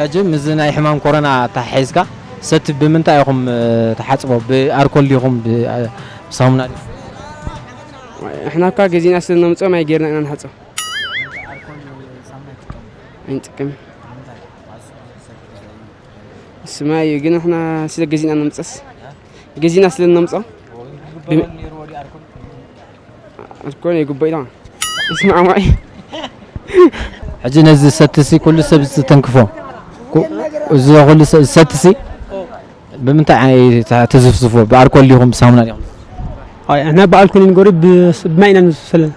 ሕጂ ምስዚ ናይ ሕማም ኮሮና ተሓሒዝካ ሰቲ ብምንታይ ኢኹም፣ እ፣ ትሓጽቦ? ብኣርኮል ዲኹም ብ-፣ እ፣ ብሳሙና ዲኹም? እሕና እኳ ገዚእና ስለ ነምጽኦ ማይ ጌርና ኢና ንሓጽቦ። ኣይንጥቀም። ስማ እዩ ግን እሕና ስለ ገዚእና ነምጽስ። ገዚእና ስለ ነምጽኦ። ኣርኮን የጉባእ ኢልና። እስማዕ ማይ። ሕጂ ነዚ ሰትሲ ኩሉ ሰብ ዝተንክፎ፣ ኩ-፣ እዚ ኩሉ ሰብ ሰትሲ ብምንታይ ኣይ ተ-፣ ትዝፍዝፎ? ብኣርኮል ዲኹም ብሳሙና ዲኹም? ኣይ፣ ኣሕና ብኣልኮል ንጎሪ ብ-፣ ብማይ ኢና ንዝፍሰለን።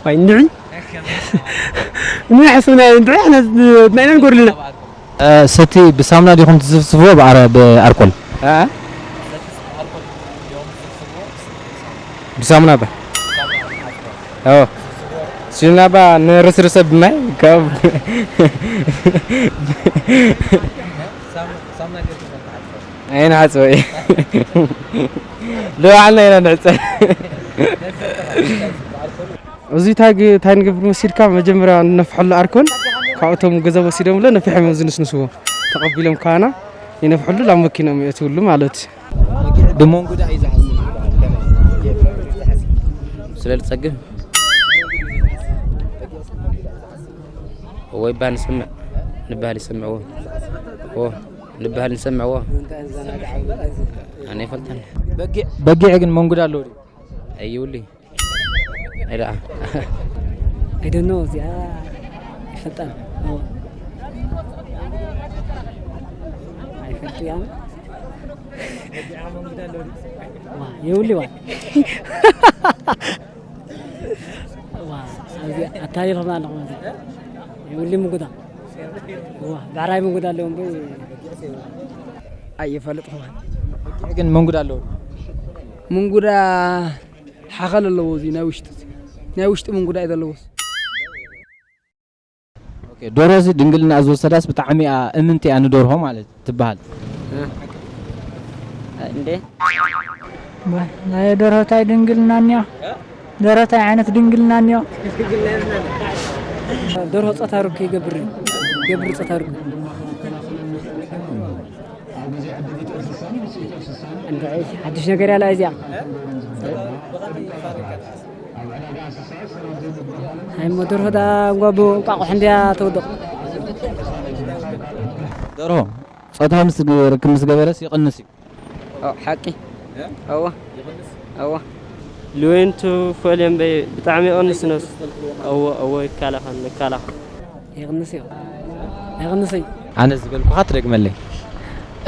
ኣይ፣ እንድዒ። ንሕና ሕስብና እንድዒ፣ ኣሕና ብማይ ኢና ንጎርልና። እ፣ ሰቲ ብሳሙና ዲኹም ትዝፍዝፍዎ ብኣረ-፣ ብኣርኮል? እ? ብሳሙና ባ። ኦ። ሲና ባ ንርስርሰ ብማይ ካብ ኣይንሓጽቦ። ልባዕልና ኢና ንዕጸ። እዚ እንታይ ግ-፣ እንታይ ንገብር መሲልካ፣ መጀመርያ ንነፍሐሉ ኣርኮን ካብቶም ገዛ ወሲዶምለ ነፊሖም እዮም ዝንስንስዎ። ተቐቢሎም ካና ይነፍሐሉ፣ ላብ መኪኖም የእትውሉ ማለት እዩ። ብመንጉዳ እዩ ዝሓስብ። ስለ ዝጸግብ ወይ ባ ንሰምዕ፣ ንባህል ይሰምዕዎ። ዎ፣ ንባህል ንሰምዕዎ። ኣነ ይፈልጠን። በጊዕ፣ በጊዕ ግን መንጉዳ ኣለዎ ድዩ? ኣይብሉ። ኣይደኣ። I don't know፣ እዚኣ ኣይፈልጣን። ኦ። ኣይፈልጥያን። ዋ፣ የብሉ ዋ። ዋ፣ ኣብዚ ኣታሊልኩም ኣለኹም እዚ። የብሉ ምጉዳ። ዋ፣ ብዕራይ ምጉዳ ኣለዎም ብ-፣ ኣይፈልጥኹም። ግን መንጉዳ ኣለዎ። ምንጉዳ ሓኸል ኣለዎ፣ እዚ ናይ ውሽጢ፣ እዚ ናይ ውሽጢ ምንጉዳ እዩ ዘለዎስ። ኦኬ፣ ደርሆ እዚ ድንግልና ዝወሰዳስ ብጣዕሚ እያ እምንቲ እያ ንደርሆ ማለት ትበሃል። እንዴ? ናይ ደርሆ ታይ ድንግልና እኒኦ? ደርሆ ታይ ዓይነት ድንግልና እኒኦ? ደርሆ ጾታ ርክብ ይገብር፣ ይገብር ጾታ ርክብ። እንድዒ ሓድሽ ነገር ያለ እዚኣ። ኣይ እሞ ደርሆ ዳ እንጓ ብእንቋቑሖ እንድያ ተውድቕ። ደርሆ ጾታ ምስ ገ-፣ ርክብ ምስ ገበረስ ይቕንስ እዩ። ኦ፣ ሓቂ። እ? እወ። ይቕንስ? እወ። ልዌንቱ ፈልዮም በይ ብጣዕሚ ይቕንስ ነሱ። እወ፣ እወ፣ ይከላኸል፣ ይከላኸል። ይቕንስ እዩ። ኣይቕንስን። ኣነ ዝበልኩኻ ትደግመለይ።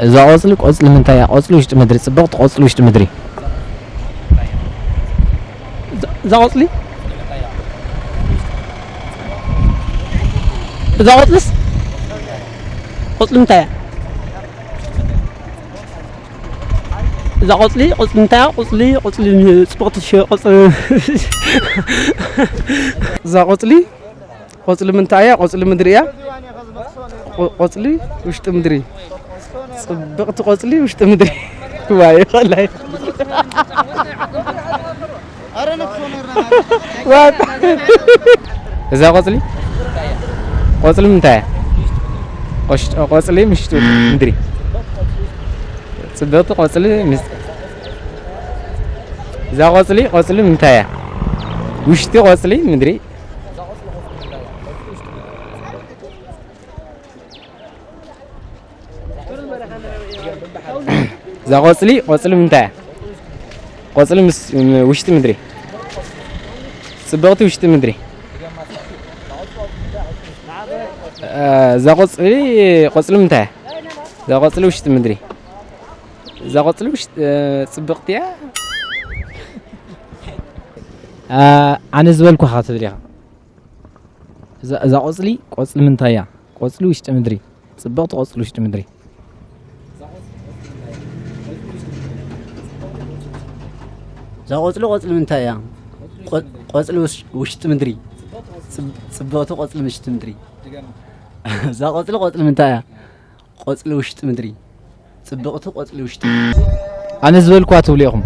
እዛ ቆጽሊ፣ ቆጽሊ ምንታይ እያ? ቆጽሊ ውሽጢ ምድሪ፣ ጽብቕቲ ቆጽሊ ውሽጢ ምድሪ። እዛ፣ እዛ ቆጽሊ? እዛ ቆጽልስ? ቆጽሊ ምንታይ እያ? እዛ ቆጽሊ፣ ቆጽሊ ምንታይ እያ? ቆጽሊ፣ ቆጽሊ ጽብቕቲ ሽ-፣ ቆጽሊ። እዛ ቆጽሊ ቆጽሊ ምንታይ እያ? ቆጽሊ ምድሪ እያ። ቆ-፣ ቆጽሊ ውሽጢ ምድሪ። ጽብቕቲ ቆጽሊ ውሽጢ ምድሪ። ዋይ፣ ወላይ። ዋት። እዛ ቆጽሊ፣ ቆጽሊ ምንታይ እያ? ቆሽ-፣ ቆጽሊ ምሽጢ ምድሪ። ጽብቕቲ ቆጽሊ ምስ-፣ እዛ ቆጽሊ፣ ቆጽሊ ምንታይ እያ? ውሽጢ ቆጽሊ ምድሪ። እዛ ቆጽሊ፣ ቆጽሊ ምንታይ እያ? ቆጽሊ ምስ፣ ውሽጢ ምድሪ። ጽብቕቲ ውሽጢ ምድሪ። እ፣ እዛ ቆጽሊ፣ ቆጽሊ ምንታይ እያ? እዛ ቆጽሊ ውሽጢ ምድሪ። እዛ ቆጽሊ ውሽጢ፣ እ፣ ጽብቕቲ እያ። እ፣ ኣነ ዝበልኩኻ ትብል ኢኻ። እዛ፣ እዛ ቆጽሊ፣ ቆጽሊ ምንታይ እያ? ቆጽሊ ውሽጢ ምድሪ። ጽብቕቲ ቆጽሊ ውሽጢ ምድሪ። እዛ ቆጽሊ፣ ቆጽሊ ምንታይ እያ? ቆ-፣ ቆጽሊ ውሽ-፣ ውሽጢ ምድሪ። ጽብ-፣ ጽብቕቲ ቆጽሊ ውሽጢ ምድሪ። እዛ ቆጽሊ፣ ቆጽሊ ምንታይ እያ? ቆጽሊ ውሽጢ ምድሪ። ጽብቕቲ ቆጽሊ ውሽጢ። ኣነ ዝበልኩዋ ትብሉ ኢኹም።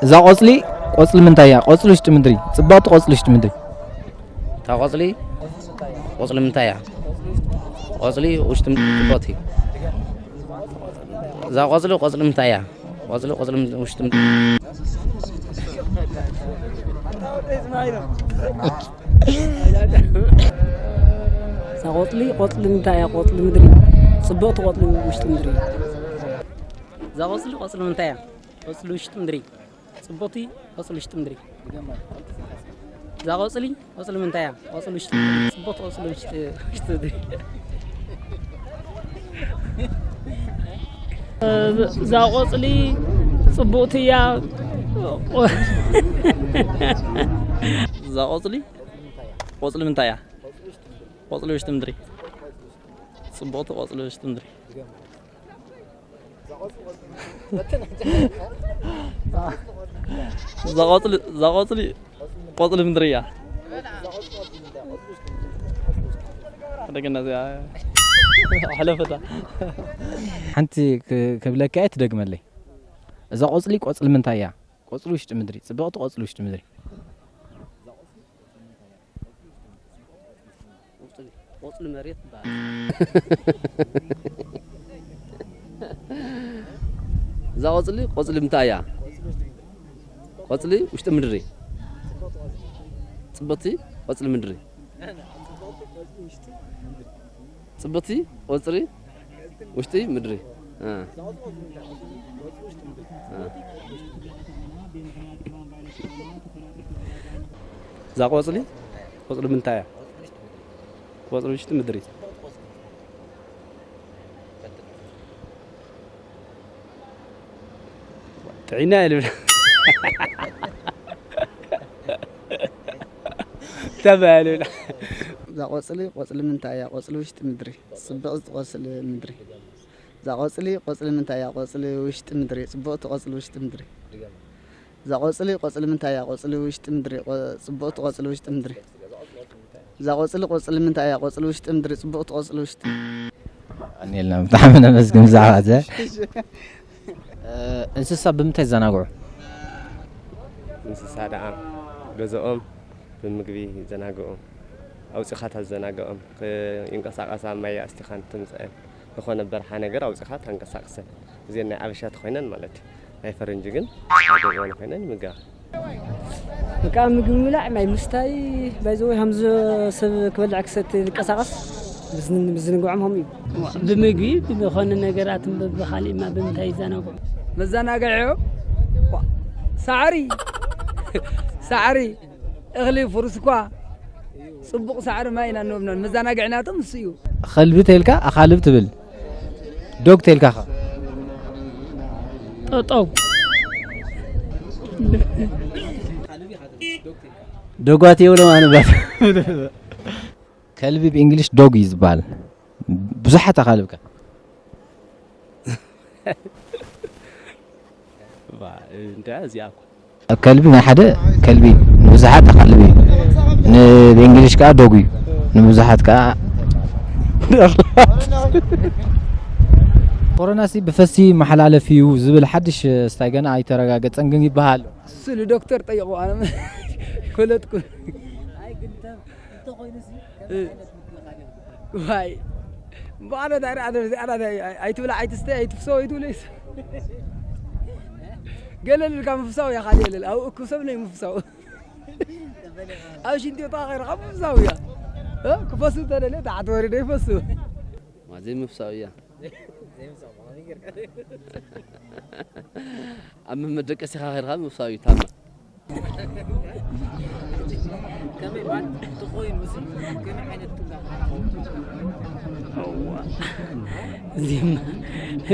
እዛ ቆጽሊ፣ ቆጽሊ ምንታይ እያ? ቆጽሊ ውሽጢ ምድሪ። ጽብቕቲ ቆጽሊ ውሽጢ ምድሪ። እታ ቆጽሊ፣ ቆጽሊ ምንታይ እያ? ቆጽሊ ውሽጢ ጽቡቕቲ። እዛ ቆጽሊ፣ ቆጽሊ ምንታይ እያ? ቆጽሊ፣ ቆጽሊ ም-፣ ውሽጢ ም-፣ እዛ ቆጽሊ፣ ቆጽሊ ምንታይ እያ? ቆጽሊ ምድሪ። ጽብቕቲ ቆጽሊ ውሽጢ ምድሪ። እዛ ቆጽሊ፣ ቆጽሊ ምንታይ እያ? ቆጽሊ ውሽጢ ምድሪ። ጽቡቕቲ ቆጽሊ ውሽጢ ምድሪ። እዛ ቆጽሊ፣ ቆጽሊ ምንታይ እያ? ቆጽሊ ውሽጢ ምድሪ። ጽቡቕቲ ቆጽሊ ውሽጢ፣ ውሽጢ ምድሪ። እዛ ቆጽሊ ጽቡቕቲ እያ። እዛ ቆጽሊ፣ ቆጽሊ ምንታይ እያ? ቆጽሊ ውሽጢ ምድሪ። ጽቡቕቲ ቆጽሊ ውሽጢ ምድሪ። እዛ ቆጽሊ፣ እዛ ቆጽሊ ቆጽሊ ምድሪ እያ። እንደገና እዚኣ ሓለፈታ። ሓንቲ ክ-፣ ክብለካ እየ፣ ትደግመለይ። እዛ ቆጽሊ ቆጽሊ ምንታይ እያ? ቆጽሊ ውሽጢ ምድሪ፣ ጽብቕቲ ቆጽሊ ውሽጢ ምድሪ። ቆጽሊ፣ ቆጽሊ መሬት ትበሃል። እዛ ቆጽሊ፣ ቆጽሊ ምንታይ እያ? ቆጽሊ ውሽጢ ምድሪ። ጽብቕቲ ቆጽሊ ምድሪ። ጽብቕቲ ቆጽሊ ውሽጢ ምድሪ። እ። እ። እዛ ቆጽሊ፣ ቆጽሊ ምንታይ እያ? ቆጽሊ ውሽጢ ምድሪ። ጥዒና እየ ልብል። ተባየ ልብል። እዛ ቆጽሊ፣ ቆጽሊ ምንታይ እያ? ቆጽሊ ውሽጢ ምድሪ። ጽብቕቲ ቆጽሊ ምድሪ። እዛ ቆጽሊ፣ ቆጽሊ ምንታይ እያ? ቆጽሊ ውሽጢ ምድሪ። ጽብቕቲ ቆጽሊ ውሽጢ ምድሪ። እዛ ቆጽሊ፣ ቆጽሊ ምንታይ እያ? ቆጽሊ ውሽጢ ምድሪ። ቆ-፣ ጽብቕቲ ቆጽሊ ውሽጢ ምድሪ። እዛ ቆጽሊ፣ ቆጽሊ ምንታይ እያ? ቆጽሊ ውሽጢ ምድሪ። ጽብቕቲ ቆጽሊ ውሽጢ። ኣኔልና ብጣዕሚ ነመስግን ብዛዕባ እዚ። እ፣ እንስሳ ብምንታይ ይዘናግዑ? እንስሳ ደኣ ገዝኦም ብምግቢ ይዘናግዑ። ኣውጺኻ ተዘናግዖም። ክ-፣ ይንቀሳቐሳ፣ ማይ ኣስቲኻ እንትምጽአን። ዝኾነ በርሓ ነገር ኣውጺኻ ተንቀሳቕሰን። እዚአን ናይ ኣበሻ ተኾይነን ማለት እዩ። ናይ ፈረንጂ ግን ናይ ገዝኦን ኮይነን ይምገባ። በቃ ምግቢ ምብላዕ፣ ማይ ምስታይ፣ ባይዘወይ ሃምዚ ሰብ ክበልዕ ክሰቲ ዝንቀሳቐስ ብዝን-፣ ብዝንግዖም ከምኡ እዩ። ብምግቢ፣ ብዝኾነ ነገራት፣ ብኻሊእማ ብምንታይ ይዘናግዑ? መዘናግዒ፣ ዋ፣ ሳዕሪ፣ ሳዕሪ፣ እኽሊ፣ ፍሩስ እኳ፣ ጽቡቕ ሳዕሪ ማይ ኢና እንወብኖን። መዘናግዒ ናቶም እሱ እዩ። ከልቢ ተልካ ኣኻልብ ትብል። ዶግ ተልካ ኸ? ጠጠው። ዶጓት የብሎም ኣነባት። ከልቢ ብእንግሊሽ ዶግ እዩ ዝበሃል። ብዙሓት ኣኻልብካ። ባ፣ እንዳ እዚኣ እኮ። ከልቢ ናይ ሓደ ከልቢ ንብዙሓት ኣኻልብ እዩ። ን-፣ ብእንግሊሽ ከኣ ዶግ እዩ። ንብዙሓት ከኣ ኮሮናሲ ብፈሲ መሓላለፊ እዩ ዝብል ሓድሽ ስታይ ገና ኣይተረጋገጸን ግን ይበሃል። እሱ ንዶክተር ጠይቑ፣ ኣነ ኣይፈለጥኩን። ዋይ፣ ብኣነ እንታይ ደኣ፣ እዚኣ ናተይ፣ ኣይ-፣ ኣይትብላዕ፣ ኣይትስተ፣ ኣይትፍሰው፣ ኣይትብለይስ። ገለ ልልካ ምፍሳው እያ፣ ካልእ የለን። ኣብ እኩብ ሰብ ናይ ምፍሳው። ኣብ ሽንቲ ቤት ከይድካ ምፍሳው እያ። እ? ክፈሱ እንተደልየ፣ ታሕቲ ወሪደ ይፈሱ። ማ ዘይምፍሳው እያ። ኣብ መመደቀሲኻ ከይድካ ምፍሳው እዩ፣ ታማ። ከመይ ማለት ተኾይኑ፣ ከመይ ዓይነት ትብላ? እዚማ፣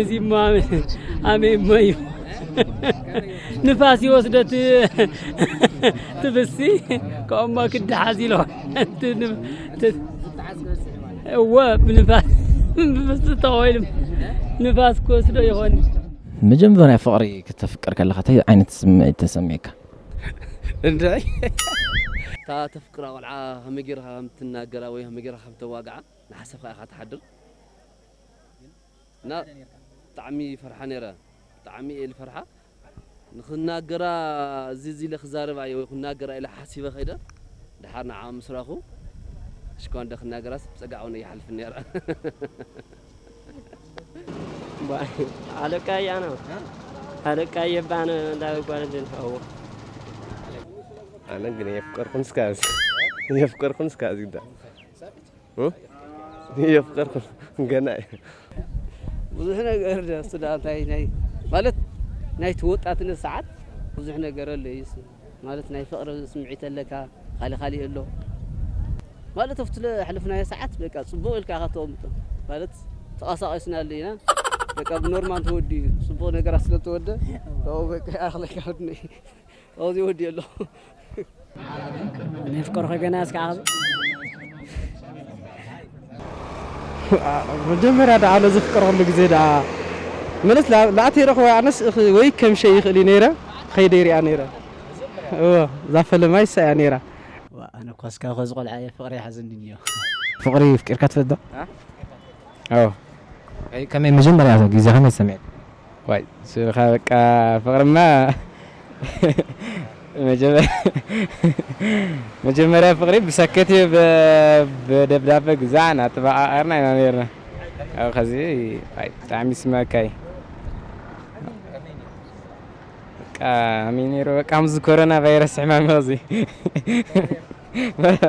እዚማ ኣበይ፣ ኣበይ እሞ እዩ? ንፋስ ይወስደት ትብሲ፣ ከምኡ ክደሓዝ ኢሎ። እወ፣ ብንፋስ፣ ብፍስቲ ተኾይኑ ንፋስ ክወስዶ ይኾን። መጀመርያ ፍቕሪ ክተፍቅር ከለኻ እንታይ ዓይነት ስምዒት ተሰሚዕካ? እንታይ? እታ ተፍቅራ ቆልዓ ከመይ ጌርካ ከም ትናገራ ወይ ከመይ ጌርካ ከም ተዋግዓ እናሓሰብካ ኢኻ ትሓድር። እና ብጣዕሚ ይፈርሓ ነይረ። ብጣዕሚ እየ ዝፈርሓ። ንኽናገራ፣ እዚ፣ እዚ ኢለ ክዛረባ እየ ወይ ክናገራ ኢለ ሓሲበ ከይደ፣ ድሓር ንዓ ምስ ረኣኹ፣ ሽኮንዶ ክናገራስ ብጸጋዕ እውን ይሓልፍ ነይራ። ባ-፣ አለቃ እያ ነው። አለቃ እየባነ እንዳበጓል ዝንፈው። ኣነ ግን የፍቀርኩን እስካዚ፣ የፍቀርኩን እስካዚ ዳ እ? የፍቀርኩን ገና እዩ። ብዙሕ ነገር ደስ ዳ እንታይ ናይ ማለት ናይ ተወጣትነት ሰዓት ብዙሕ ነገር ኣሎ እዩ። ማለት ናይ ፍቕሪ ስምዒት ኣለካ፣ ካልእ ካልእ ኣሎ። ማለት ኣብቲ ለሕለፍናዮ ሰዓት በቃ ጽቡቕ ኢልካ ኢኻ ተቐምጦ። ማለት ተቐሳቒስና ኣሎ ኢና። በቃ ብኖርማል ተወዲኡ እዩ። ጽቡቕ ነገራት ስለ ተወደ፣ ካብኡ በቃ ይኣኽለካ ወድነይ። ካብዚ ወዲ ኣሎ። ነፍቅርኺ ገና እስከ ዓቕሊ። መጀመርያ ደኣ ኣነ ዘፍቅረሉ ግዜ ደኣ መለስ ላ-፣ ላእተይ ረኽቦ ኣነስ እኽ-፣ ወይ ከም ሸይ ይኽእል እዩ ነይረ፣ ኸይደ ይሪኣ ነይረ። እወ፣ እዛ ፈለማ ይሳ እያ ነይራ። ዋ፣ ኣነ እኳ እስካብ ኸዚ ቆልዓ እየ፣ ፍቕሪ ይሓዘኒ እኒኦ። ፍቕሪ ኣፍቂርካ ትፈልጥ ዶ? አ? ኣዎ። ከይ-፣ ከመይ መጀመርያ ግዜ ከመይ ተሰሚዕካ? ዋይ፣ ስኻ በቃ ፍቕርማ መጀመ-፣ መጀመርያ ፍቕሪ ብሰከት እዩ፣ ብ-፣ ብደብዳበ ግዛዕ እናተበቃቐርና ኢና ነይርና። ኣብ ኸዚ፣ ኣይ፣ ብጣዕሚ ይስመካ እዩ። በቃ፣ ከመይ ነይሩ፣ በቃ፣ ከምዚ ኮሮና ቫይረስ ሕማም እዚ።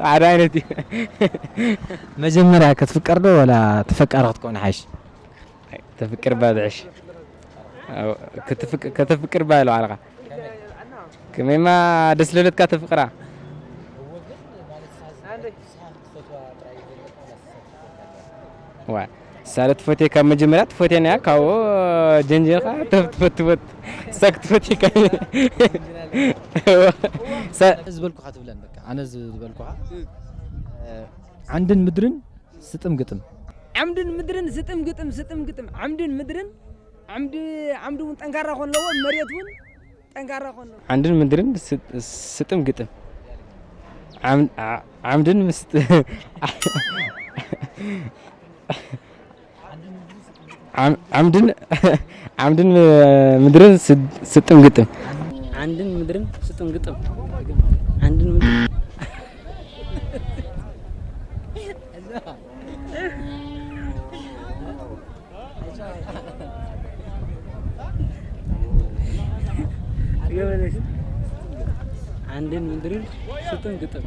ሓደ ዓይነት እዩ። መጀመርያ ክትፍቀር ዶ ወላ ተፈቃሪ ክትከውን ሓይሽ? ኣይ፣ ተፍቅር እባ ዝሕሽ። ኣው፣ ክትፍቅ-፣ ከተፍቅር እባ ኢሉ ባዕልኻ። ከመይማ ደስ ለለትካ ተፍቅራ። ዋ፣ ሳለ ትፈትየካ መጀመርያ ትፈትየና እያ፣ ካብኡ ጀንጀርካ ተፍ-፣ ትፈት-፣ ትፈት-፣ ሳክ ትፈትየካ። ሳ-፣ ዝበልኩኻ ትብለን በቃ፣ ኣነ ዝበልኩኻ። ዓንድን ምድርን ስጥም ግጥም። ዓምድን ምድርን ስጥም ግጥም፣ ስጥም ግጥም። ዓምድን ምድርን፣ ዓምዲ፣ ዓምዲ እውን ጠንካራ ክኾን ኣለዎ፣ መሬት እውን ጠንካራ ክኾን ኣለዎ። ዓንድን ምድርን ስ-፣ ስጥም ግጥም። ዓም-፣ ዓ-፣ ዓምድን ምስጥ-፣ ዓም-፣ ዓምድን፣ ዓምድን ምድርን ስ-፣ ስጥም ግጥም። ዓንድን ምድርን ስጥም ግጥም። ዓንድን ምድርን ዓንድን ምድርን ስጥም ግጥም።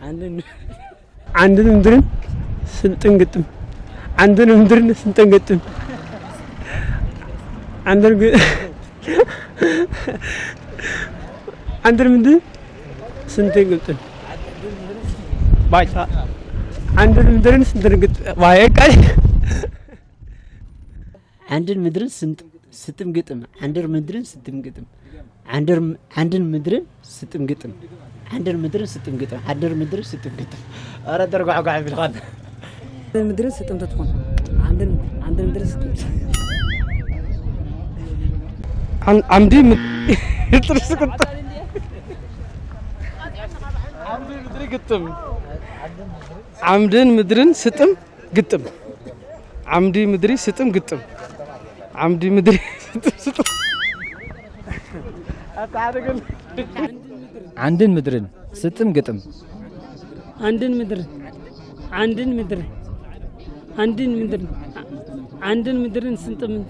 ዓንድን ዓንድን ምድርን ስንጥን ግጥም። ዓንድን ምድርን ስንጥን ግጥም። ዓንድን ግ-፣ ዓንድን ምድርን ስንጥን ግጥም። ባጫ። ዓንድን ምድርን ስንጥን ግጥም። ባየ ቃል። ዓንድን ምድርን ስንጥ-፣ ስጥም ግጥም። ዓንድር ምድርን ስጥም ግጥም። ዓንድር ም-፣ ዓንድን ምድርን ስጥም ግጥም። ዓንድር ምድርን ስጥም ግጥም። ዓንድር ምድርን ስጥም ግጥም። ኧረ ደርጓዕጓዕ ይብልኻል። ዓንድን ምድርን ስጥም ተትኾን። ዓንድን፣ ዓንድን ምድርን ስጥም። ዓን-፣ ዓምዲ ምድ-፣ ጥርስ ቅጥም። ዓምዲ ምድሪ ግጥም። ዓምድን ምድርን ስጥም ግጥም። ዓምዲ ምድሪ ስጥም ግጥም። ዓምዲ ምድሪ ስጥም ስጥም። ኣታ ሓደ ግን ዓንድን ምድርን ስጥም ግጥም። ዓንድን ምድርን፣ ዓንድን ምድርን፣ ዓንድን ምድርን፣ ዓንድን ምድርን ስጥምን።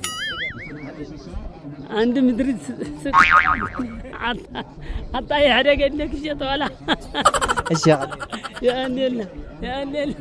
ዓንዲ ምድሪ ስ-፣ ስ-፣ ኣታ፣ ኣታ የሕደገ እንደ ክሸጥ ዋላ። እሺ። የቀንየልና፣ የቀንየልና።